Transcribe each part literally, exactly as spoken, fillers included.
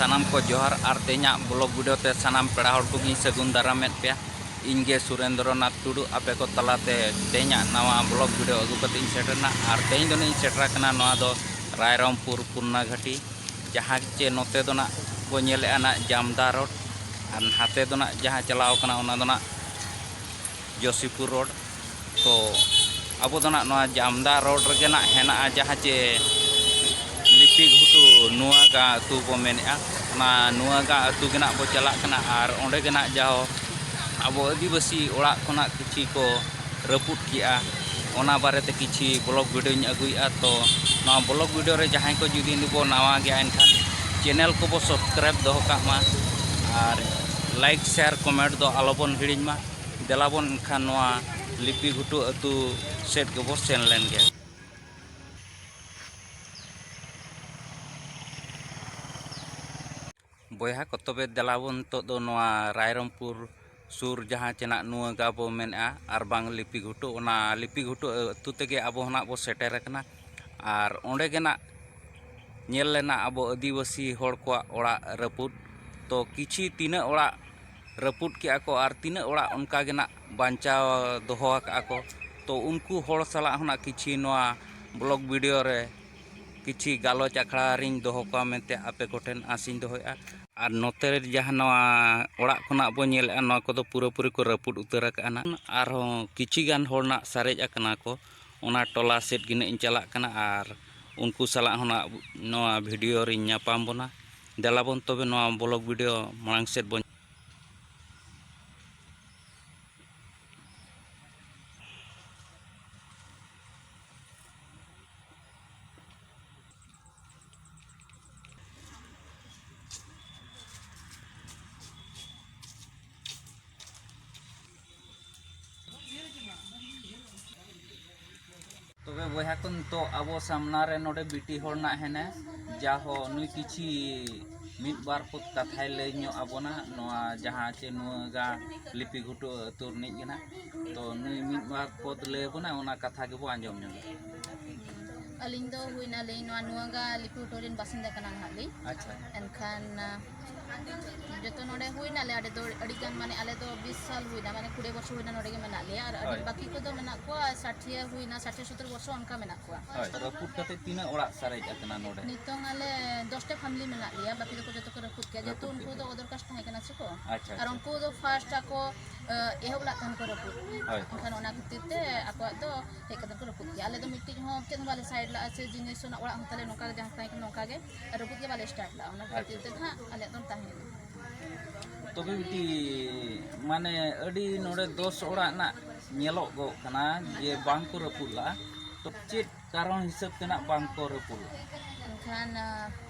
ᱥᱟᱱᱟᱢ ᱠᱚ ᱡᱚᱦᱟᱨ᱾ ᱟᱨ ᱛᱮᱦᱮᱧᱟᱜ ᱵᱞᱚᱜ ᱵᱷᱤᱰᱤᱭᱳ ᱛᱮ ᱥᱟᱱᱟᱢ ᱯᱮᱲᱟ ᱦᱚᱲ ᱠᱚᱜᱮᱧ ᱥᱟᱹᱜᱩᱱ ᱫᱟᱨᱟᱢᱮᱫ ᱯᱮᱭᱟ᱾ ᱤᱧ ᱜᱮ ᱥᱩᱨᱮᱱᱫᱨᱚ ᱱᱟᱛᱷ ᱴᱩᱰᱩ, ᱟᱯᱮ ᱠᱚ ᱛᱟᱞᱟᱛᱮ ᱛᱮᱦᱮᱧᱟᱜ ᱱᱟᱣᱟ ᱵᱞᱚᱜ ᱵᱷᱤᱰᱤᱭᱳ ᱟᱹᱜᱩ ᱠᱟᱛᱮ ᱤᱧ ᱥᱮᱴᱮᱨᱱᱟ᱾ ᱟᱨ ᱛᱮᱦᱮᱧ ᱫᱚ ᱱᱟᱜ ᱤᱧ ᱥᱮᱴᱮᱨ ᱟᱠᱟᱱᱟ ᱱᱚᱣᱟ ᱫᱚ ᱨᱟᱭᱨᱚᱝᱯᱩᱨ ᱯᱩᱨᱱᱟ ᱜᱷᱟᱴᱤ, ᱡᱟᱦᱟᱸ ᱪᱮ ᱱᱚᱛᱮ ᱫᱚ ᱱᱟᱜ ᱵᱚ ᱧᱮᱞᱮᱫᱼᱟ ᱱᱟᱜ ᱡᱟᱢᱫᱟ ᱨᱳᱰ, ᱟᱨ ᱱᱟᱛᱮ ᱫᱚ ᱱᱟᱜ ᱡᱟᱦᱟᱸ ᱪᱟᱞᱟᱣ ᱠᱟᱱᱟ ᱚᱱᱟ ᱫᱚ ᱱᱟᱜ ᱡᱳᱥᱤᱯᱩᱨ ᱨᱳᱰ᱾ ᱛᱚ ᱟᱵᱚ ᱫᱚ ᱱᱟᱜ ᱱᱚᱣᱟ ᱡᱟᱢᱫᱟ ᱨᱳᱰ ᱨᱮᱜᱮ ᱱᱟᱜ ᱦᱮᱱᱟᱜᱼᱟ ᱡᱟᱦᱟᱸ ᱪᱮ ᱞᱤᱯᱤ ᱜᱷᱩᱴᱩ ᱱᱚᱣᱟ ᱜᱟ ᱟᱹᱛᱩ ᱵᱚ ᱢᱮᱱᱮᱫᱼᱟ᱾ ᱚᱱᱟ ᱱᱚᱣᱟ ᱜᱟ ᱟᱹᱛᱩ ᱜᱮ ᱱᱟᱜ ᱵᱚ ᱪᱟᱞᱟᱜ ᱠᱟᱱᱟ᱾ ᱟᱨ ᱚᱸᱰᱮ ᱜᱮ ᱱᱟᱜ ᱡᱟᱦᱳ ᱟᱵᱚ ᱟᱹᱫᱤᱵᱟᱹᱥᱤ ᱚᱲᱟᱜ ᱠᱷᱚᱱᱟᱜ ᱠᱤᱪᱷᱤ ᱠᱚ ᱨᱟᱹᱯᱩᱫ ᱠᱮᱜᱼᱟ, ᱚᱱᱟ ᱵᱟᱨᱮᱛᱮ ᱠᱤᱪᱷᱤ ᱵᱞᱚᱜ ᱵᱷᱤᱰᱤᱭᱳᱧ ᱟᱹᱜᱩᱭᱮᱫᱼᱟ᱾ ᱛᱚ ᱱᱚᱣᱟ ᱵᱞᱚᱜ ᱵᱷᱤᱰᱤᱭᱳ ᱨᱮ ᱡᱟᱦᱟᱸᱭ ᱠᱚ ᱡᱩᱫᱤ ᱱᱤᱵᱚ ᱱᱟᱣᱟ ᱜᱮᱭᱟ, ᱮᱱᱠᱷᱟᱱ ᱪᱮᱱᱮᱞ ᱠᱚᱵᱚ ᱥᱟᱵᱥᱠᱨᱟᱭᱤᱵ ᱫᱚᱦᱚ ᱠᱟᱜ ᱢᱟ, ᱟᱨ ᱞᱟᱭᱤᱠ, ᱥᱮᱭᱟᱨ, ᱠᱚᱢᱮᱱᱴ ᱫᱚ ᱟᱞᱚᱵᱚᱱ ᱦᱤᱲᱤᱧ ᱢᱟ᱾ ᱫᱮᱞᱟ ᱵᱚᱱ ᱮᱱᱠᱷᱟᱱ ᱱᱚᱣᱟ ᱞᱤᱯᱤ ᱜᱷᱩᱴᱩ ᱟᱹᱛᱩ ᱥᱮᱫ ᱜᱮᱵᱚ ᱥᱮᱱ ᱞᱮᱱ ᱜᱮ᱾ ᱵᱚᱭᱦᱟ ᱠᱚ, ᱛᱚᱵᱮ ᱫᱮᱞᱟ ᱵᱚᱱ ᱱᱤᱛᱚᱜ ᱫᱚ ᱱᱚᱣᱟ ᱨᱟᱭᱨᱚᱝᱯᱩᱨ ᱥᱩᱨ ᱡᱟᱦᱟᱸ ᱪᱮ ᱱᱟᱜ ᱱᱩᱣᱟᱹᱜᱟ ᱵᱚ ᱢᱮᱱᱮᱫᱼᱟ, ᱟᱨ ᱵᱟᱝ ᱞᱤᱯᱤ ᱜᱷᱩᱴᱩ, ᱚᱱᱟ ᱞᱤᱯᱤ ᱜᱷᱩᱴᱩ ᱟᱹᱛᱩ ᱛᱮᱜᱮ ᱟᱵᱚ ᱦᱚᱸ ᱱᱟᱜ ᱵᱚ ᱥᱮᱴᱮᱨ ᱟᱠᱟᱱᱟ᱾ ᱟᱨ ᱚᱸᱰᱮ ᱜᱮ ᱱᱟᱜ ᱧᱮᱞ ᱞᱮᱱᱟ ᱟᱵᱚ ᱟᱹᱫᱤᱵᱟᱹᱥᱤ ᱦᱚᱲ ᱠᱚᱣᱟᱜ ᱚᱲᱟᱜ ᱨᱟᱹᱯᱩᱫ᱾ ᱛᱚ ᱠᱤᱪᱷᱤ ᱛᱤᱱᱟᱹᱜ ᱚᱲᱟᱜ ᱨᱟᱹᱯᱩᱫ ᱠᱮᱜᱼᱟ ᱠᱚ ᱟᱨ ᱛᱤᱱᱟᱹᱜ ᱚᱲᱟᱜ ᱚᱱᱠᱟ ᱜᱮ ᱱᱟᱜ ᱵᱟᱧᱪᱟᱣ ᱫᱚᱦᱚ ᱟᱠᱟᱜᱼᱟ ᱠᱚ, ᱛᱚ ᱩᱱᱠᱩ ᱦᱚᱲ ᱥᱟᱞᱟᱜ ᱦᱚᱸ ᱱᱟᱜ ᱠᱤᱪᱷᱤ ᱱᱚᱣᱟ ᱵᱞᱚᱜ ᱵᱷᱤᱰᱤᱭᱳ ᱨᱮ ᱠᱤᱪᱷᱤ ᱜᱟᱞᱚᱪ ᱟᱠᱷᱲᱟ ᱨᱤᱧ ᱫᱚᱦᱚ ᱠᱚᱣᱟ ᱢᱮᱱᱛᱮ ᱟᱯᱮ ᱠᱚᱴᱷᱮᱱ ᱟᱥᱤᱧ ᱫᱚᱦᱚᱭᱮᱫᱼᱟ᱾ ᱟᱨ ᱱᱚᱛᱮ ᱨᱮ ᱡᱟᱦᱟᱸ ᱱᱚᱣᱟ ᱚᱲᱟᱜ ᱠᱷᱚᱱᱟᱜ ᱵᱚ ᱧᱮᱞᱮᱫᱼᱟ, ᱱᱚᱣᱟ ᱠᱚᱫᱚ ᱯᱩᱨᱟᱹᱯᱩᱨᱤ ᱠᱚ ᱨᱟᱹᱯᱩᱫ ᱩᱛᱟᱹᱨ ᱟᱠᱟᱜᱼᱟ ᱱᱟᱜ᱾ ᱟᱨᱦᱚᱸ ᱠᱤᱪᱷᱤ ᱜᱟᱱ ᱦᱚᱲ ᱱᱟᱜ ᱥᱟᱨᱮᱡ ᱟᱠᱟᱱᱟ ᱠᱚ, ᱚᱱᱟ ᱴᱚᱞᱟ ᱥᱮᱫ ᱜᱮ ᱱᱟᱜ ᱤᱧ ᱪᱟᱞᱟᱜ ᱠᱟᱱᱟ᱾ ᱟᱨ ᱩᱱᱠᱩ ᱥᱟᱞᱟᱜ ᱦᱚᱸ ᱱᱟᱜ ᱱᱚᱣᱟ ᱵᱷᱤᱰᱤᱭᱳ ᱨᱤᱧ ᱧᱟᱯᱟᱢ ᱵᱚᱱᱟ᱾ ᱫᱮᱞᱟ ᱵᱚᱱ ᱛᱚᱵᱮ ᱱᱚᱣᱟ ᱵᱞᱚᱜ ᱵᱷᱤᱰᱤᱭᱳ ᱢᱟᱲᱟᱝ ᱥᱮᱫ ᱵᱚᱱ ᱛᱚᱵᱮ ᱵᱚᱭᱦᱟ ᱠᱚ, ᱱᱤᱛᱚᱜ ᱟᱵᱚ ᱥᱟᱢᱱᱟ ᱨᱮ ᱱᱚᱰᱮ ᱵᱤᱴᱤ ᱦᱚᱲ ᱱᱟᱜ ᱦᱮᱱᱟᱭ, ᱡᱟᱦᱳ ᱱᱩᱭ ᱠᱤᱪᱷᱤ ᱢᱤᱫ ᱵᱟᱨ ᱯᱚᱫ ᱠᱟᱛᱷᱟᱭ ᱞᱟᱹᱭ ᱧᱚᱜ ᱟᱵᱚᱱᱟ, ᱱᱚᱣᱟ ᱡᱟᱦᱟᱸ ᱪᱮ ᱱᱩᱣᱟᱹᱜᱟ ᱞᱤᱯᱤ ᱜᱷᱩᱴᱩ ᱟᱹᱛᱩ ᱨᱤᱱᱤᱡ ᱜᱮ ᱱᱟᱜ᱾ ᱛᱚ ᱱᱩᱭ ᱢᱤᱫ ᱵᱟᱨ ᱯᱚᱫ ᱞᱟᱹᱭ ᱟᱵᱚᱱᱟ, ᱚᱱᱟ ᱠᱟᱛᱷᱟ ᱜᱮᱵᱚ ᱟᱸᱡᱚᱢ ᱧᱚᱜᱟ᱾ ᱟᱹᱞᱤᱧ ᱫᱚ ᱦᱩᱭᱱᱟᱞᱤᱧ ᱱᱚᱣᱟ ᱱᱩᱣᱟᱜᱟ ᱞᱤᱯᱤ ᱦᱩᱴᱩ ᱨᱮᱱ ᱵᱟᱥᱤᱱᱫᱟ ᱠᱟᱱᱟ ᱱᱟᱦᱟᱜ ᱞᱤᱧ᱾ ᱟᱪᱪᱷᱟ᱾ ᱮᱱᱠᱷᱟᱱ, ᱟ, ᱡᱚᱛᱚ ᱱᱚᱰᱮ ᱦᱩᱭᱱᱟᱞᱮ ᱟᱹᱰᱤ ᱫᱚ, ᱟᱹᱰᱤ ᱜᱟᱱ, ᱢᱟᱱᱮ, ᱟᱞᱮ ᱫᱚ ᱵᱤᱥ ᱥᱟᱞ ᱦᱩᱭᱱᱟ, ᱢᱟᱱᱮ, ᱠᱩᱲᱤ ᱵᱚᱪᱷᱚᱨ ᱦᱩᱭᱱᱟ ᱱᱚᱰᱮ ᱜᱮ ᱢᱮᱱᱟᱜ ᱞᱮᱭᱟ᱾ ᱟᱨ ᱟᱹᱰᱤ ᱦᱳᱭ᱾ ᱵᱟᱹᱠᱤ ᱠᱚᱫᱚ ᱢᱮᱱᱟᱜ ᱠᱚᱣᱟ ᱥᱟᱴᱷᱤᱭᱟᱹ ᱦᱩᱭᱱᱟ, ᱥᱟᱴᱷᱤᱭᱟᱹ ᱥᱚᱛᱛᱚᱨ ᱵᱚᱪᱷᱚᱨ ᱚᱱᱠᱟ ᱢᱮᱱᱟᱜ ᱠᱚᱣᱟ᱾ ᱦᱳᱭ᱾ ᱨᱟᱹᱯᱩᱫ ᱠᱟᱛᱮ ᱛᱤᱱᱟᱹᱜ ᱚᱲᱟᱜ ᱥᱟᱨᱮᱡ ᱟᱠᱟᱱᱟ ᱱᱚᱰᱮ? ᱱᱤᱛᱚᱝ ᱟᱞᱮ ᱫᱚᱥᱴᱟ ᱯᱷᱮᱢᱤᱞᱤ ᱢᱮᱱᱟᱜ ᱞᱮᱭᱟ, ᱵᱟᱹᱠᱤ ᱫᱚᱠᱚ ᱡᱚᱛᱚ ᱠᱚ ᱨᱟᱹᱯᱩᱫ ᱠᱮᱜᱼᱟ, ᱡᱮᱦᱮᱛᱩ ᱨᱟᱹᱯᱩᱫ ᱩᱱᱠᱩ ᱠᱮᱫᱟ᱾ ᱫᱚ ᱚᱫᱚᱨ ᱠᱟᱥᱴ ᱛᱟᱦᱮᱸ ᱠᱟᱱᱟ ᱥᱮ ᱠᱚ᱾ ᱟᱪᱪᱷᱟ, ᱟᱨ ᱟᱪᱪᱷᱟ᱾ ᱩᱱᱠᱩ ᱫᱚ ᱯᱷᱟᱥᱴ ᱟᱠᱚ, ᱟ, ᱮᱦᱚᱵ ᱞᱟᱜ ᱛᱟᱦᱮᱱ ᱠᱚ ᱨᱟᱹᱯᱩᱫ᱾ ᱦᱳᱭ᱾ ᱮᱱᱠᱷᱟᱱ ᱚᱱᱟ ᱠᱷᱟᱹᱛᱤᱨ ᱛᱮ ᱟᱠᱚᱣᱟᱜ ᱫᱚ ᱦᱮᱡ ᱠᱟᱛᱮ ᱠᱚ ᱨᱟᱹᱯᱩᱫ ᱠᱮᱜᱼᱟ᱾ ᱟᱞᱮ ᱫᱚ ᱢᱤᱫᱴᱤᱡ ᱦᱚᱸ ᱪᱮᱫ ᱦᱚᱸ ᱵᱟᱞᱮ ᱥᱟᱭᱤᱰ ᱞᱟᱜᱼᱟ, ᱥᱮ ᱡᱤᱱᱤᱥ ᱨᱮᱱᱟᱜ ᱚᱲᱟᱜ ᱦᱚᱸ ᱛᱟᱞᱮ ᱱᱚᱝᱠᱟ ᱜᱮ ᱡᱟᱦᱟᱸ ᱛᱟᱦᱮᱸ ᱠᱟᱱᱟ ᱱᱚᱝᱠᱟ ᱜᱮ ᱨᱟᱹᱯᱩᱫ ᱜᱮ ᱵᱟᱞᱮ ᱥᱴᱟᱨᱴ ᱞᱟᱜᱼᱟ᱾ ᱚᱱᱟ ᱠᱷᱟᱹᱛᱤᱨ ᱟᱪᱪᱷᱟ᱾ ᱛᱮ ᱱᱟᱦᱟᱜ ᱟᱞᱮᱭᱟᱜ ᱫᱚ ᱛᱟᱦᱮᱸ ᱭᱮᱱᱟ᱾ ᱛᱚᱵᱮ ᱵᱤᱴᱤ, ᱢᱟᱱᱮ, ᱟᱹᱰᱤ ᱱᱚᱰᱮ ᱫᱚᱥ ᱚᱲᱟᱜ ᱨᱮᱱᱟᱜ ᱧᱮᱞᱚᱜᱚᱜ ᱠᱟᱱᱟ ᱡᱮ ᱵᱟᱝ ᱠᱚ ᱨᱟᱹᱯᱩᱫ ᱞᱟᱜᱼᱟ, ᱛᱚ ᱪᱮᱫ ᱠᱟᱨᱚᱱ ᱦᱤᱥᱟᱹᱵ ᱛᱮ ᱱᱟᱜ ᱵᱟᱝ ᱠᱚ ᱨᱟᱹᱯᱩᱫ ᱞᱟᱜᱼᱟ? ᱮᱱᱠᱷᱟᱱ, ᱟ,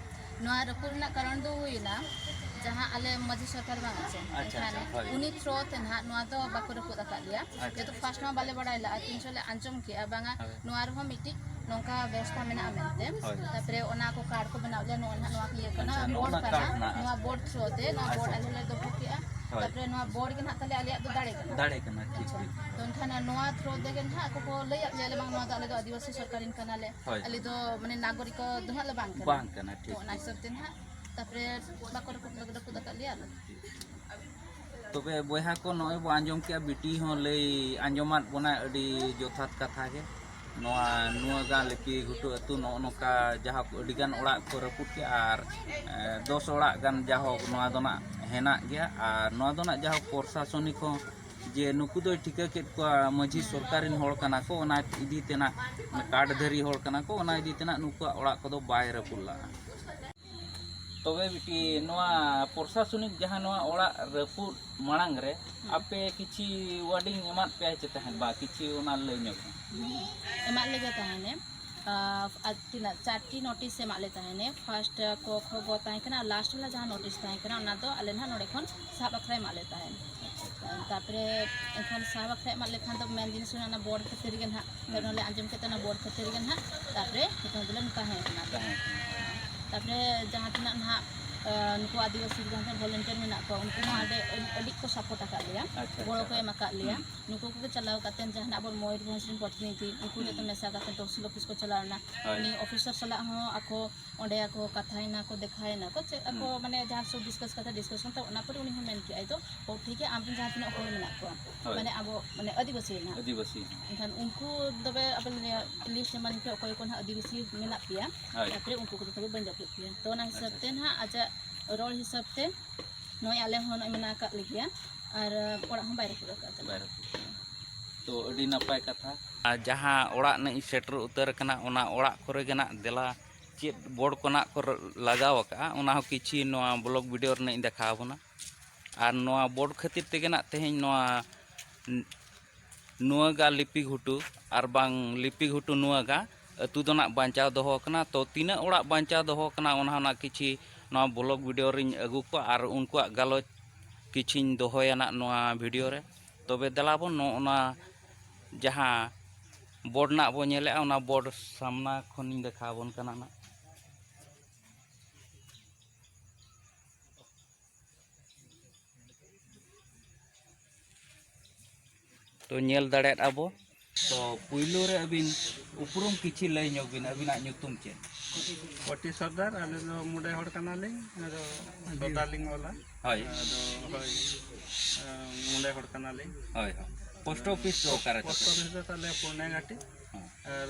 ᱱᱚᱣᱟ ᱨᱟᱹᱯᱩᱫ ᱨᱮᱱᱟᱜ ᱠᱟᱨᱚᱱ ᱫᱚ ᱦᱩᱭᱱᱟ, ᱡᱟᱦᱟᱸ ᱟᱞᱮ ᱢᱟᱹᱡᱷᱤ ᱥᱚᱨᱠᱟᱨ ᱵᱟᱝ ᱟᱪᱮ, ᱟᱪᱪᱷᱟ, ᱮᱱᱠᱷᱟᱱ ᱟᱪᱪᱷᱟ, ᱦᱳᱭ᱾ ᱩᱱᱤ ᱛᱷᱨᱳ ᱛᱮ ᱱᱟᱦᱟᱜ ᱱᱚᱣᱟ ᱫᱚ ᱵᱟᱠᱚ ᱨᱟᱹᱯᱩᱫ ᱟᱠᱟᱫ ᱞᱮᱭᱟ᱾ ᱟᱪᱪᱷᱟ, ᱡᱮᱦᱮᱛᱩ ᱟᱪᱪᱷᱟ᱾ ᱯᱷᱟᱥᱴ ᱢᱟ ᱵᱟᱞᱮ ᱵᱟᱲᱟᱭ ᱞᱟᱜᱼᱟ, ᱛᱤᱱ ᱥᱚ ᱞᱮ ᱟᱸᱡᱚᱢ ᱠᱮᱜᱼᱟ, ᱵᱟᱝᱟ, ᱦᱳᱭ᱾ ᱱᱚᱣᱟ ᱨᱮᱦᱚᱸ ᱢᱤᱫᱴᱤᱡ ᱱᱚᱝᱠᱟ ᱵᱮᱵᱚᱥᱛᱷᱟ ᱢᱮᱱᱟᱜᱼᱟ ᱢᱮᱱᱛᱮ᱾ ᱦᱳᱭ᱾ ᱛᱟᱨᱯᱚᱨᱮ ᱚᱱᱟ ᱠᱚ ᱠᱟᱨᱰ ᱠᱚ ᱵᱮᱱᱟᱣ ᱞᱮᱭᱟ, ᱱᱚᱣᱟ ᱱᱟᱦᱟᱜ ᱱᱚᱣᱟ ᱠᱚ ᱤᱭᱟᱹ ᱠᱟᱱᱟ, ᱟᱪᱪᱷᱟ, ᱱᱚᱜᱼᱚ ᱵᱳᱨᱰ ᱱᱟ ᱠᱟᱱᱟ, ᱠᱟᱨᱰ ᱱᱟᱦᱟᱜ᱾ ᱱᱚᱣᱟ ᱵᱳᱨᱰ ᱛᱷᱨᱳ ᱛᱮ ᱱᱚᱣᱟ ᱟᱪᱪᱷᱟ, ᱵᱳᱨᱰ ᱟᱪᱪᱷᱟ᱾ ᱟᱞᱮ ᱞᱮ ᱫᱚᱦᱚ ᱠᱮᱜᱼᱟ᱾ ᱦᱳᱭ᱾ ᱛᱟᱨᱯᱚᱨᱮ ᱱᱚᱣᱟ ᱵᱳᱨᱰ ᱜᱮ ᱱᱟᱦᱟᱜ ᱛᱟᱞᱮ ᱟᱞᱮᱭᱟᱜ ᱫᱚ ᱫᱟᱲᱮ ᱠᱟᱱᱟ᱾ ᱫᱟᱲᱮ ᱠᱟᱱᱟ, ᱴᱷᱤᱠ, ᱟᱪᱪᱷᱟ᱾ ᱴᱷᱤᱠ᱾ ᱛᱚ ᱮᱱᱠᱷᱟᱱ ᱱᱚᱣᱟ ᱛᱷᱨᱳ ᱛᱮᱜᱮ ᱱᱟᱦᱟᱜ ᱟᱠᱚ ᱠᱚ ᱞᱟᱹᱭᱟᱫ ᱞᱮᱭᱟ, ᱞᱮ ᱵᱟᱝ, ᱱᱚᱣᱟ ᱫᱚ ᱟᱞᱮ ᱫᱚ ᱟᱹᱫᱤᱵᱟᱹᱥᱤ ᱥᱚᱨᱠᱟᱨ ᱨᱮᱱ ᱠᱟᱱᱟᱞᱮ, ᱦᱳᱭ᱾ ᱟᱞᱮ ᱫᱚ ᱢᱟᱱᱮ ᱱᱟᱜᱚᱨᱤᱠ ᱫᱚ ᱱᱟᱦᱟᱜ ᱞᱮ ᱵᱟᱝ ᱠᱟᱱᱟ᱾ ᱵᱟᱝ ᱠᱟᱱᱟ, ᱴᱷᱤᱠ, ᱛᱚ ᱚᱱᱟ ᱴᱷᱤᱠ᱾ ᱦᱤᱥᱟᱹᱵ ᱛᱮ ᱱᱟᱦᱟᱜ ᱛᱟᱨᱯᱚᱨᱮ ᱵᱟᱠᱚ ᱨᱟᱹᱯᱩᱫ, ᱨᱟᱹᱯᱩᱫ ᱟᱠᱟᱫ ᱞᱮᱭᱟ ᱟᱞᱮ᱾ ᱛᱚᱵᱮ ᱵᱚᱭᱦᱟ ᱠᱚ, ᱱᱚᱜᱼᱚᱭ ᱵᱚ ᱟᱸᱡᱚᱢ ᱠᱮᱜᱼᱟ, ᱵᱤᱴᱤ ᱦᱚᱸ ᱞᱟᱹᱭ ᱟᱸᱡᱚᱢᱟᱫ ᱵᱚᱱᱟᱭ ᱟᱹᱰᱤ ᱡᱚᱛᱷᱟᱛ ᱠᱟᱛᱷᱟ ᱜᱮ᱾ ᱱᱚᱣᱟ ᱱᱩᱣᱟᱜᱟ ᱞᱤᱯᱤ ᱜᱷᱩᱴᱩ ᱟᱹᱛᱩ ᱱᱚᱜᱼᱚ ᱱᱚᱝᱠᱟ ᱡᱟᱦᱳᱠ ᱟᱹᱰᱤᱜᱟᱱ ᱚᱲᱟᱜ ᱠᱚ ᱨᱟᱹᱯᱩᱫ ᱠᱮᱜᱼᱟ ᱟᱨ, ᱮ, ᱫᱚᱥ ᱚᱲᱟᱜ ᱜᱟᱱ ᱡᱟᱦᱳᱠ ᱱᱚᱣᱟ ᱫᱚ ᱱᱟᱜ ᱦᱮᱱᱟᱜ ᱜᱮᱭᱟ᱾ ᱟᱨ ᱱᱚᱣᱟ ᱫᱚ ᱱᱟᱜ ᱡᱟᱦᱳᱠ ᱯᱨᱚᱥᱟᱥᱚᱱᱤᱠ ᱦᱚᱸ ᱡᱮ ᱱᱩᱠᱩ ᱫᱚᱭ ᱴᱷᱤᱠᱟᱹ ᱠᱮᱫ ᱠᱚᱣᱟ, ᱢᱟᱹᱡᱷᱤ ᱥᱚᱨᱠᱟᱨ ᱨᱮᱱ ᱦᱚᱲ ᱠᱟᱱᱟ ᱠᱚ, ᱚᱱᱟ ᱤᱫᱤ ᱛᱮ ᱱᱟᱜ ᱠᱟᱨᱰ ᱫᱷᱟᱹᱨᱤ ᱦᱚᱲ ᱠᱟᱱᱟ ᱠᱚ, ᱚᱱᱟ ᱤᱫᱤ ᱛᱮ ᱱᱟᱜ ᱱᱩᱠᱩᱣᱟᱜ ᱚᱲᱟᱜ ᱠᱚᱫᱚ ᱵᱟᱭ ᱨᱟᱹᱯᱩᱫ ᱞᱟᱜᱼᱟ᱾ ᱛᱚᱵᱮ ᱵᱤᱴᱤ, ᱱᱚᱣᱟ ᱯᱨᱚᱥᱟᱥᱚᱱᱤᱠ ᱡᱟᱦᱟᱸ ᱱᱚᱣᱟ ᱚᱲᱟᱜ ᱨᱟᱹᱯᱩᱫ ᱢᱟᱲᱟᱝ ᱨᱮ ᱦᱩᱸ᱾ ᱟᱯᱮ ᱠᱤᱪᱷᱤ ᱣᱟᱨᱰᱤᱝ ᱮᱢᱟᱫ ᱯᱮᱭᱟ ᱪᱮ ᱛᱟᱦᱮᱸᱫ ᱵᱟ ᱠᱤᱪᱷᱤ, ᱚᱱᱟ ᱞᱟᱹᱭ ᱧᱚᱜ ᱢᱮ᱾ ᱮᱢᱟᱜ ᱞᱮᱜᱮ ᱛᱟᱦᱮᱱᱮ᱾ ᱟᱨ ᱛᱤᱱᱟᱹᱜ ᱪᱟᱨᱴᱤ ᱱᱳᱴᱤᱥ ᱮᱢᱟᱜ ᱞᱮ ᱛᱟᱦᱮᱱᱮ᱾ ᱯᱷᱟᱥᱴ ᱠᱚ ᱠᱷᱚ ᱜᱚ ᱛᱟᱦᱮᱸ ᱠᱟᱱᱟ, ᱟᱨ ᱞᱟᱥᱴ ᱨᱮᱱᱟᱜ ᱡᱟᱦᱟᱸ ᱱᱳᱴᱤᱥ ᱛᱟᱦᱮᱸ ᱠᱟᱱᱟ, ᱚᱱᱟ ᱫᱚ ᱟᱞᱮ ᱱᱟᱦᱟᱜ ᱱᱚᱰᱮ ᱠᱷᱚᱱ ᱥᱟᱦᱟᱵ ᱵᱟᱠᱷᱨᱟ ᱮᱢᱟᱜ ᱞᱮ ᱛᱟᱦᱮᱸᱫ᱾ ᱛᱟᱨᱯᱚᱨᱮ ᱮᱱᱠᱷᱟᱱ ᱥᱟᱦᱟᱵ ᱵᱟᱠᱷᱨᱟ ᱮᱢᱟᱜ ᱞᱮᱠᱷᱟᱱ ᱫᱚ ᱢᱮᱱ ᱡᱤᱱᱤᱥ ᱦᱩᱭᱱᱟ ᱚᱱᱟ ᱵᱳᱨᱰ ᱠᱷᱟᱹᱛᱤᱨ ᱜᱮ ᱱᱟᱦᱟᱜ᱾ ᱦᱩᱸ᱾ ᱱᱚᱰᱮ ᱟᱸᱡᱚᱢ ᱠᱟᱛᱮ ᱚᱱᱟ ᱵᱳᱨᱰ ᱠᱷᱟᱹᱛᱤᱨ ᱜᱮ ᱱᱟᱦᱟᱜ ᱛᱟᱨᱯᱚᱨᱮ ᱱᱤᱛᱚᱝ ᱫᱚᱞᱮ ᱛᱟᱦᱮᱸ ᱠᱟᱱᱟ᱾ ᱛᱟᱦᱮᱸ ᱠᱟᱱᱟ᱾ ᱛᱟᱨᱯᱚᱨᱮ ᱡᱟᱦᱟᱸ ᱛᱤᱱᱟᱹᱜ ᱱᱟᱦᱟᱜ, ᱟ, ᱱᱩᱠᱩ ᱟᱹᱫᱤᱵᱟᱹᱥᱤ ᱡᱟᱦᱟᱸ ᱛᱤᱱᱟᱹᱜ ᱵᱷᱚᱞᱮᱱᱴᱤᱭᱟᱨ ᱢᱮᱱᱟᱜ ᱠᱚᱣᱟ, ᱩᱱᱠᱩ ᱦᱚᱸ ᱟᱹᱰᱤ, ᱟᱹᱰᱤ ᱠᱚ ᱥᱟᱯᱳᱨᱴ ᱟᱠᱟᱫ ᱞᱮᱭᱟ, ᱟᱪᱪᱷᱟ, ᱜᱚᱲᱚ ᱟᱪᱪᱷᱟ, ᱠᱚ ᱮᱢ ᱟᱠᱟᱫ ᱞᱮᱭᱟ᱾ ᱦᱩᱸ᱾ ᱱᱩᱠᱩ ᱠᱚᱜᱮ ᱪᱟᱞᱟᱣ ᱠᱟᱛᱮ ᱡᱟᱦᱟᱱᱟᱜ ᱟᱵᱚ ᱢᱚᱭᱩᱨᱵᱷᱚᱸᱡᱽ ᱨᱮᱱ ᱯᱨᱚᱛᱤᱱᱤᱫᱷᱤ, ᱩᱱᱠᱩ ᱦᱩᱸ᱾ ᱡᱚᱛᱚ ᱢᱮᱥᱟ ᱠᱟᱛᱮ ᱛᱚᱦᱥᱤᱞ ᱚᱯᱷᱤᱥ ᱠᱚ ᱪᱟᱞᱟᱣ ᱞᱮᱱᱟ᱾ ᱦᱳᱭ᱾ ᱩᱱᱤ ᱚᱯᱷᱤᱥᱟᱨ ᱥᱟᱞᱟᱜ ᱦᱚᱸ ᱟᱠᱚ ᱚᱸᱰᱮ ᱟᱠᱚ ᱠᱟᱛᱷᱟᱭᱮᱱᱟ ᱠᱚ, ᱫᱮᱠᱷᱟᱭᱮᱱᱟ ᱠᱚ, ᱪᱮᱫ ᱟᱠᱚ ᱦᱩᱸ᱾ ᱢᱟᱱᱮ ᱡᱟᱦᱟᱸ ᱥᱚᱵ ᱰᱤᱥᱠᱟᱥ ᱠᱟᱛᱷᱟ ᱰᱤᱥᱠᱟᱥᱚᱱ ᱛᱚ, ᱚᱱᱟ ᱯᱚᱨᱮ ᱩᱱᱤ ᱦᱚᱸ ᱢᱮᱱ ᱠᱮᱜᱼᱟᱭ ᱛᱚ, ᱚ, ᱴᱷᱤᱠ ᱜᱮᱭᱟ, ᱟᱢ ᱨᱮᱱ ᱡᱟᱦᱟᱸ ᱛᱤᱱᱟᱹᱜ ᱦᱚᱲ ᱢᱮᱱᱟᱜ ᱠᱚᱣᱟ, ᱦᱳᱭ᱾ ᱢᱟᱱᱮ ᱟᱵᱚ ᱢᱟᱱᱮ ᱟᱹᱫᱤᱵᱟᱹᱥᱤ ᱨᱮᱱᱟᱜ, ᱟᱹᱫᱤᱵᱟᱹᱥᱤ᱾ ᱮᱱᱠᱷᱟᱱ ᱩᱱᱠᱩ ᱛᱚᱵᱮ ᱟᱯᱮ ᱞᱤᱥᱴ ᱮᱢᱟᱱ ᱯᱮ ᱚᱠᱚᱭ ᱠᱚ ᱱᱟᱦᱟᱜ ᱟᱹᱫᱤᱵᱟᱹᱥᱤ ᱢᱮᱱᱟᱜ ᱯᱮᱭᱟ, ᱦᱳᱭ᱾ ᱛᱟᱨᱯᱚᱨᱮ ᱩᱱᱠᱩ ᱠᱚᱫᱚ ᱛᱚᱵᱮ ᱵᱟᱹᱧ ᱡᱟᱹᱯᱤᱫ ᱯᱮᱭᱟ᱾ ᱛᱚ ᱚᱱᱟ ᱦᱤᱥᱟᱹᱵ ᱟᱪᱪᱷᱟ, ᱛᱮ ᱟᱪᱪᱷᱟ᱾ ᱱᱟᱦᱟᱜ ᱟᱡᱟᱜ ᱨᱚᱲ ᱦᱤᱥᱟᱹᱵ ᱛᱮ ᱱᱚᱜᱼᱚᱭ ᱟᱞᱮ ᱦᱚᱸ ᱱᱚᱜᱼᱚᱭ ᱢᱮᱱᱟᱜ ᱟᱠᱟᱫ ᱞᱮᱜᱮᱭᱟ ᱟᱨ ᱚᱲᱟᱜ ᱦᱚᱸ ᱵᱟᱭ ᱨᱟᱹᱯᱩᱫ ᱟᱠᱟᱫ ᱛᱟᱞᱮᱭᱟ᱾ ᱵᱟᱭ ᱨᱟᱹᱯᱩᱫ ᱟᱠᱟᱫᱟ᱾ ᱛᱚ ᱟᱹᱰᱤ ᱱᱟᱯᱟᱭ ᱠᱟᱛᱷᱟ᱾ ᱟᱨ ᱡᱟᱦᱟᱸ ᱚᱲᱟᱜ ᱱᱟᱜ ᱤᱧ ᱥᱮᱴᱮᱨ ᱩᱛᱟᱹᱨ ᱟᱠᱟᱱᱟ, ᱚᱱᱟ ᱚᱲᱟᱜ ᱠᱚᱨᱮ ᱜᱮ ᱱᱟᱜ ᱫᱮᱞᱟ ᱪᱮᱫ ᱵᱳᱨᱰ ᱠᱚ ᱱᱟᱜ ᱠᱚ ᱞᱟᱜᱟᱣ ᱟᱠᱟᱫᱼᱟ, ᱚᱱᱟ ᱦᱚᱸ ᱠᱤᱪᱷᱤ ᱱᱚᱣᱟ ᱵᱞᱚᱜ ᱵᱷᱤᱰᱤᱭᱳ ᱨᱮ ᱱᱟᱜ ᱤᱧ ᱫᱮᱠᱷᱟᱣ ᱟᱵᱚᱱᱟ᱾ ᱟᱨ ᱱᱚᱣᱟ ᱵᱳᱨᱰ ᱠᱷᱟᱹᱛᱤᱨ ᱛᱮᱜᱮ ᱱᱟᱜ ᱛᱮᱦᱮᱧ ᱱᱚᱣᱟ ᱱᱩᱣᱟᱹᱜᱟ ᱞᱤᱯᱤ ᱜᱷᱩᱴᱩ ᱟᱨ ᱵᱟᱝ ᱞᱤᱯᱤ ᱜᱷᱩᱴᱩ ᱱᱩᱣᱟᱹᱜᱟ ᱟᱹᱛᱩ ᱫᱚ ᱱᱟᱜ ᱵᱟᱧᱪᱟᱣ ᱫᱚᱦᱚ ᱟᱠᱟᱱᱟ᱾ ᱛᱚ ᱛᱤᱱᱟᱹᱜ ᱚᱲᱟᱜ ᱵᱟᱧᱪᱟᱣ ᱫᱚᱦᱚ ᱟᱠᱟᱱᱟ, ᱚᱱᱟ ᱦᱚᱸ ᱱᱟᱜ ᱠᱤᱪᱷᱤ ᱱᱚᱣᱟ ᱵᱞᱚᱜ ᱵᱷᱤᱰᱤᱭᱳ ᱨᱤᱧ ᱟᱹᱜᱩ ᱠᱚᱣᱟ ᱟᱨ ᱩᱱᱠᱩᱣᱟᱜ ᱜᱟᱞᱚᱪ ᱠᱤᱪᱷᱤᱧ ᱫᱚᱦᱚᱭᱟ ᱱᱟᱜ ᱱᱚᱣᱟ ᱵᱷᱤᱰᱤᱭᱳ ᱨᱮ᱾ ᱛᱚᱵᱮ ᱫᱮᱞᱟ ᱵᱚᱱ ᱱᱚᱜᱼᱚ ᱱᱟ ᱡᱟᱦᱟᱸ ᱵᱳᱨᱰ ᱱᱟᱜ ᱵᱚᱱ ᱧᱮᱞᱮᱜᱼᱟ, ᱚᱱᱟ ᱵᱳᱨᱰ ᱥᱟᱢᱱᱟ ᱠᱷᱚᱱᱤᱧ ᱫᱮᱠᱷᱟᱣ ᱟᱵᱚᱱ ᱠᱟᱱᱟ ᱱᱟᱜ᱾ ᱛᱚ ᱧᱮᱞ ᱫᱟᱲᱮᱭᱟᱜ ᱟᱵᱚ᱾ ᱛᱚ ᱯᱩᱭᱞᱩ ᱨᱮ ᱟᱹᱵᱤᱱ ᱩᱯᱨᱩᱢ ᱠᱤᱪᱷᱤ ᱞᱟᱹᱭ ᱧᱚᱜ ᱵᱤᱱ, ᱟᱹᱵᱤᱱᱟᱜ ᱧᱩᱛᱩᱢ ᱪᱮᱫ? ᱯᱚᱴᱤ ᱥᱚᱨᱫᱟᱨ, ᱟᱞᱮ ᱫᱚ ᱢᱚᱬᱮ ᱦᱚᱲ ᱠᱟᱱᱟᱞᱤᱧ, ᱟᱫᱚ ᱥᱚᱨᱫᱟᱨ ᱞᱤᱧ ᱚᱞᱟ᱾ ᱦᱳᱭ᱾ ᱟᱫᱚ ᱦᱳᱭ, ᱟᱸ, ᱢᱚᱬᱮ ᱦᱚᱲ ᱠᱟᱱᱟᱞᱤᱧ᱾ ᱦᱳᱭ, ᱦᱳᱭ᱾ ᱯᱳᱥᱴ ᱚᱯᱷᱤᱥ ᱫᱚ ᱚᱠᱟᱨᱮ ᱯᱳᱥᱴ ᱛᱟᱯᱮ? ᱚᱯᱷᱤᱥ ᱫᱚ ᱛᱟᱞᱮ ᱯᱩᱨᱱᱮ ᱜᱷᱟᱴᱤ᱾ ᱦᱚᱸ᱾ ᱟᱨ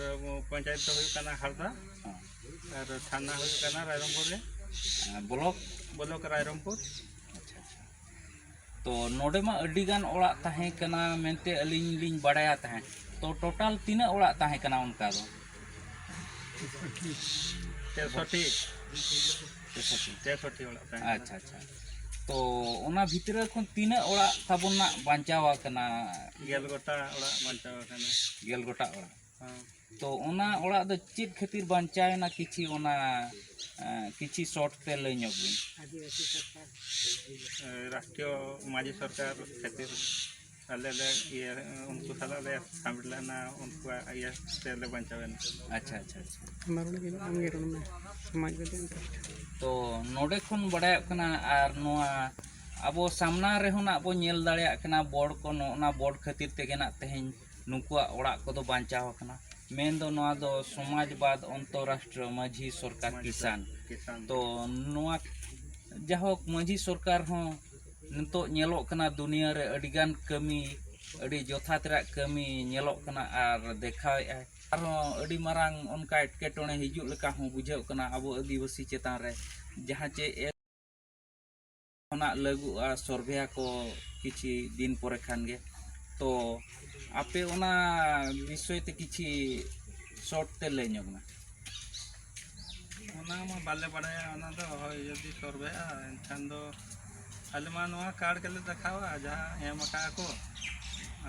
ᱯᱚᱧᱪᱟᱭᱮᱛ ᱫᱚ ᱦᱩᱭᱩᱜ ᱠᱟᱱᱟ ᱦᱟᱨᱫᱟ᱾ ᱦᱚᱸ᱾ ᱟᱨ ᱛᱷᱟᱱᱟ ᱦᱩᱭᱩᱜ ᱠᱟᱱᱟ ᱨᱟᱭᱨᱚᱝᱯᱩᱨ ᱨᱮ᱾ ᱟᱨ ᱵᱞᱚᱠ? ᱵᱞᱚᱠ ᱨᱟᱭᱨᱚᱝᱯᱩᱨ᱾ ᱟᱪᱪᱷᱟ, ᱟᱪᱪᱷᱟ᱾ ᱛᱚ ᱱᱚᱰᱮ ᱢᱟ ᱟᱹᱰᱤ ᱜᱟᱱ ᱚᱲᱟᱜ ᱛᱟᱦᱮᱸ ᱠᱟᱱᱟ ᱢᱮᱱᱛᱮ ᱟᱹᱞᱤᱧ ᱞᱤᱧ ᱵᱟᱲᱟᱭᱟ ᱛᱟᱦᱮᱸᱫ᱾ ᱛᱚ ᱴᱳᱴᱟᱞ ᱛᱤᱱᱟᱹᱜ ᱚᱲᱟᱜ ᱛᱟᱦᱮᱸ ᱠᱟᱱᱟ ᱚᱱᱠᱟ ᱫᱚ? ᱛᱮᱥᱚᱴᱴᱤ᱾ ᱛᱮᱥᱚᱴᱴᱤ᱾ ᱛᱮᱥᱚᱴᱴᱤ ᱚᱲᱟᱜ ᱛᱟᱦᱮᱸ ᱠᱟᱱᱟ᱾ ᱟᱪᱪᱷᱟ, ᱟᱪᱪᱷᱟ᱾ ᱛᱚ ᱚᱱᱟ ᱵᱷᱤᱛᱨᱤ ᱠᱷᱚᱱ ᱛᱤᱱᱟᱹᱜ ᱚᱲᱟᱜ ᱛᱟᱵᱚᱱ ᱱᱟᱜ ᱵᱟᱧᱪᱟᱣ ᱟᱠᱟᱱᱟ? ᱜᱮᱞ ᱜᱚᱴᱟ ᱚᱲᱟᱜ ᱵᱟᱧᱪᱟᱣ ᱟᱠᱟᱱᱟ᱾ ᱜᱮᱞ ᱜᱚᱴᱟ ᱚᱲᱟᱜ᱾ ᱦᱮᱸ᱾ ᱛᱚ ᱚᱱᱟ ᱚᱲᱟᱜ ᱫᱚ ᱪᱮᱫ ᱠᱷᱟᱹᱛᱤᱨ ᱵᱟᱧᱪᱟᱣ ᱮᱱᱟ? ᱠᱤᱪᱷᱤ ᱚᱱᱟ, ᱮᱸ, ᱠᱤᱪᱷᱤ ᱥᱚᱨᱴ ᱛᱮ ᱞᱟᱹᱭ ᱧᱚᱜ ᱵᱤᱱ᱾ ᱮ, ᱨᱟᱥᱴᱨᱤᱭᱚ ᱢᱟᱹᱡᱷᱤ ᱥᱚᱨᱠᱟᱨ ᱠᱷᱟᱹᱛᱤᱨ᱾ ᱟᱞᱮ ᱞᱮ ᱤᱭᱟᱹ, ᱩᱱᱠᱩ ᱥᱟᱞᱟᱜ ᱞᱮ ᱥᱟᱢᱤᱴ ᱞᱮᱱᱟ, ᱩᱱᱠᱩᱣᱟᱜ ᱤᱭᱟᱹ ᱛᱮᱞᱮ ᱵᱟᱧᱪᱟᱣ ᱮᱱᱟ᱾ ᱟᱪᱪᱷᱟ, ᱟᱪᱪᱷᱟ, ᱟᱪᱪᱷᱟ᱾ ᱟᱢ ᱨᱚᱲ ᱜᱮ, ᱟᱢ ᱜᱮ ᱨᱚᱲ ᱢᱮ, ᱥᱚᱢᱟᱡᱽ ᱵᱟᱫᱤ ᱚᱱᱛᱮ᱾ ᱛᱚ ᱱᱚᱰᱮ ᱠᱷᱚᱱ ᱵᱟᱲᱟᱭᱚᱜ ᱠᱟᱱᱟ, ᱟᱨ ᱱᱚᱣᱟ ᱟᱵᱚ ᱥᱟᱢᱱᱟ ᱨᱮᱦᱚᱸ ᱱᱟᱜ ᱵᱚ ᱧᱮᱞ ᱫᱟᱲᱮᱭᱟᱜ ᱠᱟᱱᱟ, ᱵᱚᱰ ᱠᱚ, ᱱᱚᱜᱼᱚ ᱱᱟ ᱵᱚᱰ ᱠᱷᱟᱹᱛᱤᱨ ᱛᱮᱜᱮ ᱱᱟᱜ ᱛᱮᱦᱮᱧ ᱱᱩᱠᱩᱣᱟᱜ ᱚᱲᱟᱜ ᱠᱚᱫᱚ ᱵᱟᱧᱪᱟᱣ ᱟᱠᱟᱱᱟ᱾ ᱢᱮᱱᱫᱚ ᱱᱚᱣᱟ ᱫᱚ ᱥᱚᱢᱟᱡᱽᱵᱟᱫᱽ ᱚᱱᱛᱚᱨᱨᱟᱥᱴᱨᱤᱭᱚ ᱢᱟᱹᱡᱷᱤ ᱥᱚᱨᱠᱟᱨ ᱥᱚᱢᱟᱡᱽ ᱠᱤᱥᱟᱱ᱾ ᱠᱤᱥᱟᱱ᱾ ᱛᱚ ᱱᱚᱣᱟ ᱡᱟᱭᱦᱳᱠ, ᱢᱟᱹᱡᱷᱤ ᱥᱚᱨᱠᱟᱨ ᱦᱚᱸ ᱱᱤᱛᱚᱜ ᱧᱮᱞᱚᱜ ᱠᱟᱱᱟ ᱫᱩᱱᱤᱭᱟᱹ ᱨᱮ ᱟᱹᱰᱤᱜᱟᱱ ᱠᱟᱹᱢᱤ, ᱟᱹᱰᱤ ᱡᱚᱛᱷᱟᱛ ᱨᱮᱭᱟᱜ ᱠᱟᱹᱢᱤ ᱧᱮᱞᱚᱜ ᱠᱟᱱᱟ ᱟᱨ ᱫᱮᱠᱷᱟᱣᱮᱫᱼᱟᱭ᱾ ᱟᱨᱦᱚᱸ ᱟᱹᱰᱤ ᱢᱟᱨᱟᱝ ᱚᱱᱠᱟ ᱮᱴᱠᱮᱴᱚᱬᱮ ᱦᱤᱡᱩᱜ ᱞᱮᱠᱟ ᱦᱚᱸ ᱵᱩᱡᱷᱟᱹᱜ ᱠᱟᱱᱟ ᱟᱵᱚ ᱟᱹᱫᱤᱵᱟᱹᱥᱤ ᱪᱮᱛᱟᱱ ᱨᱮ, ᱡᱟᱦᱟᱸ ᱪᱮ ᱠᱷᱚᱱᱟᱜ ᱞᱟᱹᱜᱩᱜᱼᱟ, ᱥᱚᱨᱵᱷᱮᱭᱟ ᱠᱚ ᱠᱤᱪᱷᱤ ᱫᱤᱱ ᱯᱚᱨᱮ ᱠᱷᱟᱱ ᱜᱮ᱾ ᱛᱚ ᱟᱯᱮ ᱚᱱᱟ ᱵᱤᱥᱚᱭ ᱛᱮ ᱠᱤᱪᱷᱤ ᱥᱚᱨᱴ ᱛᱮ ᱞᱟᱹᱭ ᱧᱚᱜ ᱢᱮ᱾ ᱚᱱᱟ ᱢᱟ ᱵᱟᱞᱮ ᱵᱟᱲᱟᱭᱟ, ᱚᱱᱟ ᱫᱚ ᱦᱳᱭ ᱡᱩᱫᱤ ᱥᱚᱨᱵᱷᱮᱜᱼᱟ ᱮᱱᱠᱷᱟᱱ ᱫᱚ ᱟᱞᱮ ᱢᱟ ᱱᱚᱣᱟ ᱠᱟᱨᱰ ᱜᱮᱞᱮ ᱫᱮᱠᱷᱟᱣᱟ ᱡᱟᱦᱟᱸ ᱮᱢ ᱟᱠᱟᱫᱼᱟ ᱠᱚ,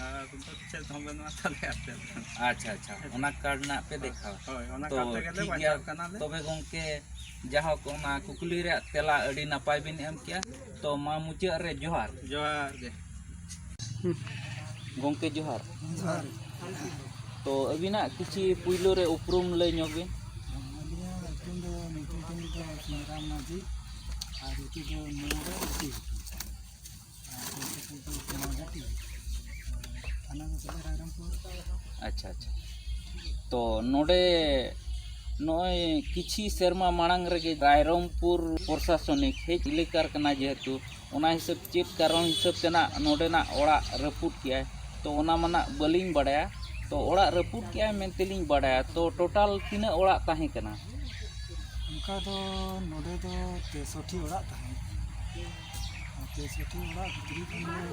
ᱟᱨ ᱫᱚ ᱪᱮᱫ ᱦᱚᱸ ᱵᱟᱹᱱᱩᱜᱼᱟ ᱛᱟᱞᱮ ᱟᱨ ᱪᱮᱫ᱾ ᱟᱪᱪᱷᱟ, ᱟᱪᱪᱷᱟ, ᱚᱱᱟ ᱠᱟᱨᱰ ᱨᱮᱱᱟᱜ ᱯᱮ ᱫᱮᱠᱷᱟᱣᱟ᱾ ᱦᱳᱭ, ᱚᱱᱟ ᱛᱚ ᱠᱟᱨᱰ ᱛᱮᱜᱮᱞᱮ ᱴᱷᱤᱠ ᱜᱮᱭᱟ᱾ ᱵᱟᱧᱪᱟᱣ ᱠᱟᱱᱟᱞᱮ᱾ ᱛᱚᱵᱮ ᱜᱚᱢᱠᱮ, ᱡᱟᱦᱳᱠ, ᱚᱱᱟ ᱠᱩᱠᱞᱤ ᱨᱮᱭᱟᱜ ᱛᱮᱞᱟ ᱟᱹᱰᱤ ᱱᱟᱯᱟᱭ ᱵᱤᱱ ᱮᱢ ᱠᱮᱜᱼᱟ᱾ ᱛᱚ ᱢᱟ ᱢᱩᱪᱟᱹᱫ ᱨᱮ ᱡᱚᱦᱟᱨ᱾ ᱡᱚᱦᱟᱨ ᱜᱮ᱾ ᱜᱚᱢᱠᱮ ᱡᱚᱦᱟᱨ᱾ ᱡᱚᱦᱟᱨ᱾ ᱛᱚ ᱟᱹᱵᱤᱱᱟᱜ ᱠᱤᱪᱷᱤ ᱯᱩᱭᱞᱩ ᱨᱮ ᱩᱯᱨᱩᱢ ᱞᱟᱹᱭ ᱧᱚᱜ ᱵᱤᱱ᱾ ᱟᱹᱞᱤᱧᱟᱜ ᱧᱩᱛᱩᱢ ᱫᱚ, ᱧᱩᱛᱩᱢ ᱛᱤᱧ ᱫᱚ ᱥᱩᱱᱟᱨᱟᱢ ᱢᱟᱹᱡᱷᱤ, ᱟᱨ ᱟᱹᱛᱩ ᱫᱚ ᱱᱚᱣᱟ ᱨᱮ ᱟᱹᱛᱩ᱾ ᱟᱨ ᱟᱹᱛᱩ ᱫᱚ ᱱᱚᱣᱟ ᱜᱷᱟᱴᱤ᱾ ᱛᱷᱟᱱᱟ ᱫᱚ ᱥᱚᱫᱚᱨ ᱨᱟᱭᱨᱚᱝᱯᱩᱨ᱾ ᱟᱪᱪᱷᱟ, ᱟᱪᱪᱷᱟ᱾ ᱛᱚ ᱱᱚᱰᱮ ᱱᱚᱜᱼᱚᱭ ᱠᱤᱪᱷᱤ ᱥᱮᱨᱢᱟ ᱢᱟᱲᱟᱝ ᱨᱮᱜᱮ ᱨᱟᱭᱨᱚᱝᱯᱩᱨ ᱯᱨᱚᱥᱟᱥᱚᱱᱤᱠ ᱦᱮᱡ ᱞᱮᱠᱟᱨ ᱠᱟᱱᱟ, ᱡᱮᱦᱮᱛᱩ ᱚᱱᱟ ᱦᱤᱥᱟᱹᱵ ᱪᱮᱫ ᱠᱟᱨᱚᱱ ᱦᱤᱥᱟᱹᱵ ᱛᱮ ᱱᱟᱜ ᱱᱚᱰᱮᱱᱟᱜ ᱚᱲᱟᱜ ᱨᱟᱹᱯᱩᱫ ᱠᱮᱜᱼᱟᱭ, ᱛᱚ ᱚᱱᱟ ᱢᱟ ᱱᱟᱜ ᱵᱟᱹᱞᱤᱧ ᱵᱟᱲᱟᱭᱟ᱾ ᱛᱚ ᱚᱲᱟᱜ ᱨᱟᱹᱯᱩᱫ ᱠᱮᱜᱼᱟᱭ ᱢᱮᱱᱛᱮᱞᱤᱧ ᱵᱟᱲᱟᱭᱟ, ᱛᱚ ᱴᱳᱴᱟᱞ ᱛᱤᱱᱟᱹᱜ ᱚᱲᱟᱜ ᱛᱟᱦᱮᱸ ᱠᱟᱱᱟ? ᱚᱱᱠᱟ ᱫᱚ ᱱᱚᱰᱮ ᱫᱚ ᱛᱮᱥᱚᱴᱴᱤ ᱚᱲᱟᱜ ᱛᱟᱦᱮᱸ ᱠᱟᱱᱟ᱾ ᱟᱨ ᱛᱮᱥᱚᱴᱴᱤ ᱚᱲᱟᱜ ᱵᱷᱤᱛᱨᱤ ᱠᱷᱚᱱ ᱫᱚ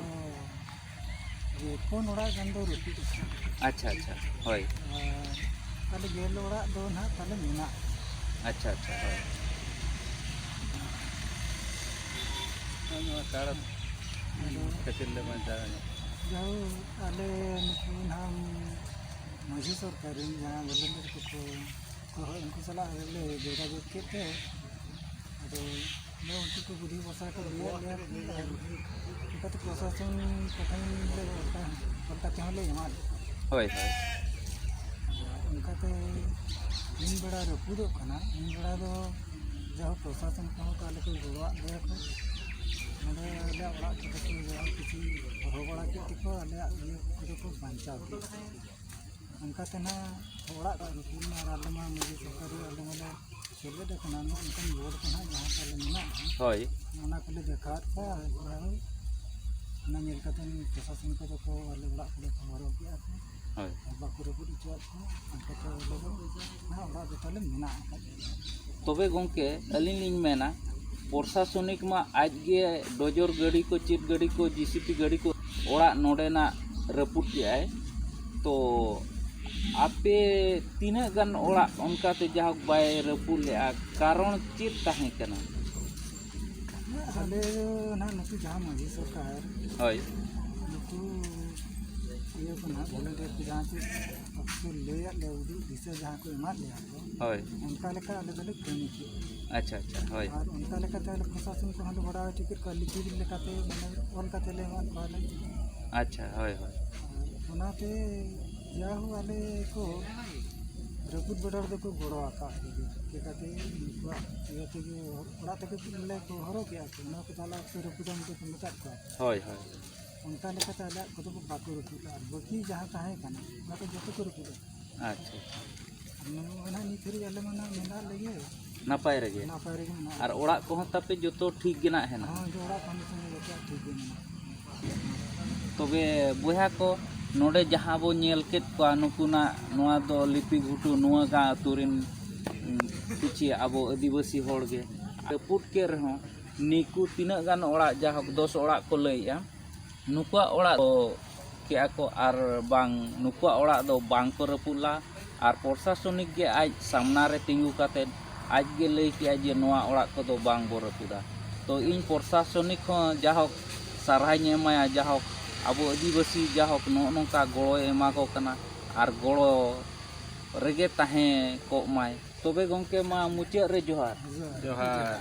ᱜᱮᱞ ᱯᱩᱱ ᱚᱲᱟᱜ ᱜᱟᱱ ᱫᱚ ᱨᱟᱹᱯᱩᱫ ᱟᱠᱟᱱᱟ᱾ ᱟᱪᱪᱷᱟ, ᱟᱪᱪᱷᱟ, ᱦᱳᱭ᱾ ᱟᱨ ᱛᱟᱦᱞᱮ ᱜᱮᱞ ᱚᱲᱟᱜ ᱫᱚ ᱱᱟᱦᱟᱜ ᱛᱟᱦᱞᱮ ᱢᱮᱱᱟᱜᱼᱟ᱾ ᱟᱪᱪᱷᱟ, ᱟᱪᱪᱷᱟ, ᱦᱳᱭ᱾ ᱱᱚᱣᱟ ᱠᱟᱨᱰ ᱟᱫᱚ ᱠᱷᱟᱹᱛᱤᱨ ᱞᱮ ᱵᱟᱧᱪᱟᱣ ᱮᱱᱟ᱾ ᱡᱟᱦᱳᱠ, ᱟᱞᱮ ᱱᱩᱠᱩ ᱱᱟᱦᱟᱜ ᱢᱟᱹᱡᱷᱤ ᱥᱚᱨᱠᱟᱨ ᱨᱮᱱ ᱡᱟᱦᱟᱸ ᱵᱷᱚᱞᱮᱱᱴᱤᱭᱟᱨ ᱠᱚᱠᱚ, ᱠᱚ ᱦᱚᱲ ᱩᱱᱠᱩ ᱥᱟᱞᱟᱜ ᱟᱞᱮ ᱞᱮ ᱡᱳᱜᱟᱡᱳᱜᱽ ᱠᱮᱫ ᱛᱮ, ᱟᱫᱚ ᱩᱱᱠᱩ ᱠᱚ ᱵᱩᱫᱷᱤ ᱵᱷᱟᱥᱟ ᱠᱚ ᱞᱟᱹᱭᱟᱫ ᱞᱮᱭᱟ ᱠᱚ, ᱟᱨ ᱚᱱᱠᱟᱛᱮ ᱯᱨᱚᱥᱟᱥᱚᱱ ᱠᱚᱴᱷᱮᱱ ᱞᱮ ᱚᱞ ᱠᱟ-, ᱚᱞ ᱠᱟᱛᱮ ᱦᱚᱸᱞᱮ ᱮᱢᱟᱫ ᱠᱚᱣᱟ᱾ ᱦᱳᱭ, ᱦᱳᱭ᱾ ᱚᱱᱠᱟᱛᱮ ᱩᱱ ᱵᱮᱲᱟ ᱨᱟᱹᱯᱩᱫᱚᱜ ᱠᱟᱱᱟ, ᱩᱱ ᱵᱮᱲᱟ ᱫᱚ ᱡᱟᱭᱦᱳᱠ ᱯᱨᱚᱥᱟᱥᱚᱱ ᱠᱚᱦᱚᱸ ᱠᱚ ᱟᱞᱮ ᱠᱚ ᱜᱚᱲᱚᱣᱟᱫ ᱞᱮᱭᱟ ᱠᱚ᱾ ᱱᱚᱰᱮ ᱟᱞᱮᱭᱟᱜ ᱚᱲᱟᱜ ᱠᱚᱫᱚ ᱠᱚ ᱡᱟᱭᱦᱳᱠ ᱠᱤᱪᱷᱩ ᱦᱚᱨᱦᱚ ᱵᱟᱲᱟ ᱠᱮᱫ ᱛᱮᱠᱚ ᱟᱞᱮᱭᱟᱜ ᱤᱭᱟᱹ ᱠᱚᱫᱚ ᱠᱚ ᱵᱟᱧᱪᱟᱣ ᱠᱮᱫᱟ᱾ ᱚᱱᱠᱟ ᱛᱮ ᱱᱟᱦᱟᱜ ᱚᱲᱟᱜ ᱨᱟᱹᱯᱩᱫ ᱮᱱᱟ ᱟᱨ ᱟᱞᱮ ᱢᱟ ᱢᱟᱺᱡᱷᱤ ᱥᱚᱨᱠᱟᱨᱤ ᱟᱞᱮ ᱢᱟᱞᱮ ᱥᱮᱞᱮᱫ ᱟᱠᱟᱱᱟ, ᱱᱚᱜᱼᱚ ᱱᱚᱝᱠᱟᱱ ᱵᱳᱨᱰ ᱠᱚ ᱱᱟᱦᱟᱜ ᱡᱟᱦᱟᱸ ᱛᱟᱞᱮ ᱢᱮᱱᱟᱜᱼᱟ, ᱦᱳᱭ᱾ ᱚᱱᱟ ᱠᱚᱞᱮ ᱫᱮᱠᱷᱟᱣᱟᱫ ᱠᱚᱣᱟ᱾ ᱟᱨ ᱡᱟᱭᱦᱳᱠ, ᱚᱱᱟ ᱧᱮᱞ ᱠᱟᱛᱮ ᱯᱨᱚᱥᱟᱥᱚᱱ ᱠᱚᱫᱚ ᱠᱚ ᱟᱞᱮ ᱚᱲᱟᱜ ᱠᱚᱞᱮ ᱠᱷᱚᱵᱚᱨ ᱠᱮᱫᱼᱟ ᱠᱚ᱾ ᱦᱳᱭ᱾ ᱟᱨ ᱵᱟᱠᱚ ᱨᱟᱹᱯᱩᱫ ᱦᱚᱪᱚᱣᱟᱫ ᱠᱚᱣᱟ᱾ ᱚᱱᱠᱟᱛᱮ ᱟᱞᱮ ᱫᱚ ᱱᱟᱦᱟᱜ ᱚᱲᱟᱜ ᱫᱚ ᱛᱟᱞᱮ ᱢᱮᱱᱟᱜ ᱟᱠᱟᱫ ᱜᱮᱭᱟ᱾ ᱛᱚᱵᱮ ᱜᱚᱢᱠᱮ, ᱟᱹᱞᱤᱧ ᱞᱤᱧ ᱢᱮᱱᱟ, ᱯᱨᱚᱥᱟᱥᱚᱱᱤᱠ ᱢᱟ ᱟᱡ ᱜᱮ ᱰᱚᱡᱚᱨ ᱜᱟᱹᱰᱤ ᱠᱚ, ᱪᱮᱫ ᱜᱟᱹᱰᱤ ᱠᱚ, ᱡᱤᱥᱤᱯᱤ ᱜᱟᱹᱰᱤ ᱠᱚ ᱚᱲᱟᱜ ᱱᱚᱰᱮᱱᱟᱜ ᱨᱟᱹᱯᱩᱫ ᱠᱮᱜᱼᱟᱭ᱾ ᱛᱚ ᱟᱯᱮ ᱛᱤᱱᱟᱹᱜ ᱜᱟᱱ ᱚᱲᱟᱜ ᱚᱱᱠᱟᱛᱮ ᱡᱟᱦᱳᱠ ᱵᱟᱭ ᱨᱟᱹᱯᱩᱫ ᱞᱮᱜᱼᱟ, ᱠᱟᱨᱚᱱ ᱪᱮᱫ ᱛᱟᱦᱮᱸ ᱠᱟᱱᱟ? ᱟᱞᱮ ᱫᱚ ᱱᱟᱦᱟᱜ ᱱᱩᱠᱩ ᱡᱟᱦᱟᱸ ᱢᱟᱺᱡᱷᱤ ᱥᱚᱨᱠᱟᱨ, ᱦᱳᱭ᱾ ᱱᱩᱠᱩ ᱤᱭᱟᱹ ᱠᱚ ᱱᱟᱦᱟᱜ ᱵᱷᱚᱞᱮᱱᱴᱤᱭᱟᱨ ᱠᱚ ᱡᱟᱦᱟᱸ ᱠᱚ ᱚᱠᱛᱚ ᱞᱟᱹᱭᱟᱫ ᱞᱮᱭᱟ, ᱩᱫᱩᱜ ᱫᱤᱥᱟᱹ ᱡᱟᱦᱟᱸ ᱠᱚ ᱮᱢᱟᱫ ᱞᱮᱭᱟ ᱠᱚ, ᱦᱳᱭ᱾ ᱚᱱᱠᱟ ᱞᱮᱠᱟ ᱟᱞᱮ ᱫᱚᱞᱮ ᱠᱟᱹᱢᱤ ᱠᱮᱫᱼᱟ᱾ ᱟᱪᱪᱷᱟ, ᱟᱪᱪᱷᱟ, ᱦᱳᱭ᱾ ᱟᱨ ᱚᱱᱠᱟ ᱞᱮᱠᱟᱛᱮ ᱟᱞᱮ ᱯᱨᱚᱥᱟᱥᱚᱱ ᱠᱚᱦᱚᱸ ᱞᱮ ᱵᱟᱲᱟᱭ ᱦᱚᱪᱚ ᱠᱮᱫ ᱠᱚᱣᱟ, ᱞᱤᱠᱷᱤᱛ ᱞᱮᱠᱟᱛᱮ, ᱢᱟᱱᱮ, ᱚᱞ ᱠᱟᱛᱮ ᱞᱮ ᱮᱢᱟᱫ ᱠᱚᱣᱟᱞᱮ᱾ ᱟᱪᱪᱷᱟ, ᱦᱳᱭ, ᱦᱳᱭ᱾ ᱟᱨ ᱚᱱᱟᱛᱮ ᱡᱟᱦᱳ ᱟᱞᱮ ᱠᱚ ᱨᱟᱹᱯᱩᱫ ᱵᱟᱲᱟ ᱨᱮᱫᱚ ᱠᱚ ᱜᱚᱲᱚ ᱟᱠᱟᱫ ᱞᱮᱜᱮᱭᱟ᱾ ᱪᱤᱠᱟᱹᱛᱮ ᱩᱱᱠᱩᱣᱟᱜ ᱤᱭᱟᱹ ᱛᱮᱜᱮ ᱚᱲᱟᱜ ᱛᱮᱜᱮ ᱞᱮ ᱦᱚᱨᱚ ᱠᱮᱜᱼᱟ ᱠᱚ, ᱚᱱᱟ ᱠᱚ ᱛᱟᱦᱞᱮ ᱟᱯᱮ ᱨᱟᱹᱯᱩᱫᱟ ᱢᱮᱱᱛᱮ ᱠᱚ ᱢᱮᱛᱟᱫ ᱠᱚᱣᱟ᱾ ᱦᱳᱭ, ᱦᱳᱭ᱾ ᱚᱱᱠᱟ ᱞᱮᱠᱟᱛᱮ ᱟᱞᱮᱭᱟᱜ ᱠᱚᱫᱚ ᱠᱚ ᱵᱟᱠᱚ ᱨᱟᱹᱯᱩᱫᱟ, ᱟᱨ ᱵᱟᱹᱠᱤ ᱡᱟᱦᱟᱸ ᱛᱟᱦᱮᱸ ᱠᱟᱱᱟ ᱚᱱᱟ ᱠᱚ ᱡᱚᱛᱚ ᱠᱚ ᱨᱟᱹᱯᱩᱫᱟ᱾ ᱟᱪᱪᱷᱟ, ᱟᱪᱪᱷᱟ᱾ ᱟᱨ ᱱᱚᱜᱼᱚᱭ ᱱᱟᱦᱟᱜ ᱱᱤᱛ ᱫᱷᱟᱹᱨᱤᱡ ᱟᱞᱮ ᱢᱟ ᱱᱟᱦᱟᱜ ᱢᱮᱱᱟᱜ ᱞᱮᱜᱮ, ᱱᱟᱯᱟᱭ ᱨᱮᱜᱮ? ᱱᱟᱯᱟᱭ ᱨᱮᱜᱮ ᱢᱮᱱᱟᱜ ᱟᱨ ᱞᱮᱭᱟ᱾ ᱚᱲᱟᱜ ᱠᱚᱦᱚᱸ ᱛᱟᱯᱮ ᱡᱚᱛᱚ ᱴᱷᱤᱠ ᱜᱮ ᱱᱟᱜ ᱦᱮᱱᱟᱜᱼᱟ? ᱦᱚᱸ, ᱡᱚ ᱚᱲᱟᱜ ᱠᱚᱦᱚᱸ ᱱᱤᱛᱚᱝ ᱫᱚ ᱡᱚᱛᱚᱣᱟᱜ ᱴᱷᱤᱠ ᱜᱮ ᱢᱮᱱᱟᱜᱼᱟ᱾ ᱛᱚᱵᱮ ᱵᱚᱭᱦᱟ ᱠᱚ, ᱱᱚᱰᱮ ᱡᱟᱦᱟᱸ ᱵᱚ ᱧᱮᱞ ᱠᱮᱫ ᱠᱚᱣᱟ, ᱱᱩᱠᱩᱱᱟᱜ, ᱱᱚᱣᱟ ᱫᱚ ᱞᱤᱯᱤ ᱜᱷᱩᱴᱩ, ᱱᱚᱣᱟ ᱜᱟᱶ ᱟᱹᱛᱩ ᱨᱮᱱ, ᱩᱸ, ᱠᱤᱪᱷᱤ ᱟᱵᱚ ᱟᱹᱫᱤᱵᱟᱹᱥᱤ ᱦᱚᱲ ᱜᱮ᱾ ᱨᱟᱹᱯᱩᱫ ᱠᱮᱫ ᱨᱮᱦᱚᱸ, ᱱᱤᱠᱩ ᱛᱤᱱᱟᱹᱜ ᱜᱟᱱ ᱚᱲᱟᱜ, ᱡᱟᱦᱳᱠ ᱫᱚᱥ ᱚᱲᱟᱜ ᱠᱚ ᱞᱟᱹᱭᱮᱜᱼᱟ, ᱱᱩᱠᱩᱣᱟᱜ ᱚᱲᱟᱜ ᱫᱚ ᱠᱮᱜᱼᱟ ᱠᱚ ᱟᱨ ᱵᱟᱝ, ᱱᱩᱠᱩᱣᱟᱜ ᱚᱲᱟᱜ ᱫᱚ ᱵᱟᱝ ᱠᱚ ᱨᱟᱹᱯᱩᱫ ᱞᱟ᱾ ᱟᱨ ᱯᱨᱚᱥᱟᱥᱚᱱᱤᱠ ᱜᱮ ᱟᱡ ᱥᱟᱢᱱᱟ ᱨᱮ ᱛᱤᱸᱜᱩ ᱠᱟᱛᱮᱫ ᱟᱡ ᱜᱮ ᱞᱟᱹᱭ ᱠᱮᱜᱼᱟ ᱡᱮ ᱱᱚᱣᱟ ᱚᱲᱟᱜ ᱠᱚᱫᱚ ᱵᱟᱝ ᱵᱚ ᱨᱟᱹᱯᱩᱫᱟ᱾ ᱛᱚ ᱤᱧ ᱯᱨᱚᱥᱟᱥᱚᱱᱤᱠ ᱦᱚᱸ ᱡᱟᱦᱳᱠ ᱥᱟᱨᱦᱟᱣᱤᱧ ᱮᱢᱟᱭᱟ, ᱡᱟᱦᱳᱠ ᱟᱵᱚ ᱟᱹᱫᱤᱵᱟᱹᱥᱤ ᱡᱟᱦᱳᱠ ᱱᱚᱜᱼᱚ ᱱᱚᱝᱠᱟ ᱜᱚᱲᱚᱭ ᱮᱢᱟ ᱠᱚ ᱠᱟᱱᱟ ᱟᱨ ᱜᱚᱲᱚ ᱨᱮᱜᱮ ᱛᱟᱦᱮᱸ ᱠᱚᱜ ᱢᱟᱭ᱾ ᱛᱚᱵᱮ ᱜᱚᱢᱠᱮ, ᱢᱟ ᱢᱩᱪᱟᱹᱫ ᱨᱮ ᱡᱚᱦᱟᱨ᱾ ᱡᱚᱦᱟᱨ᱾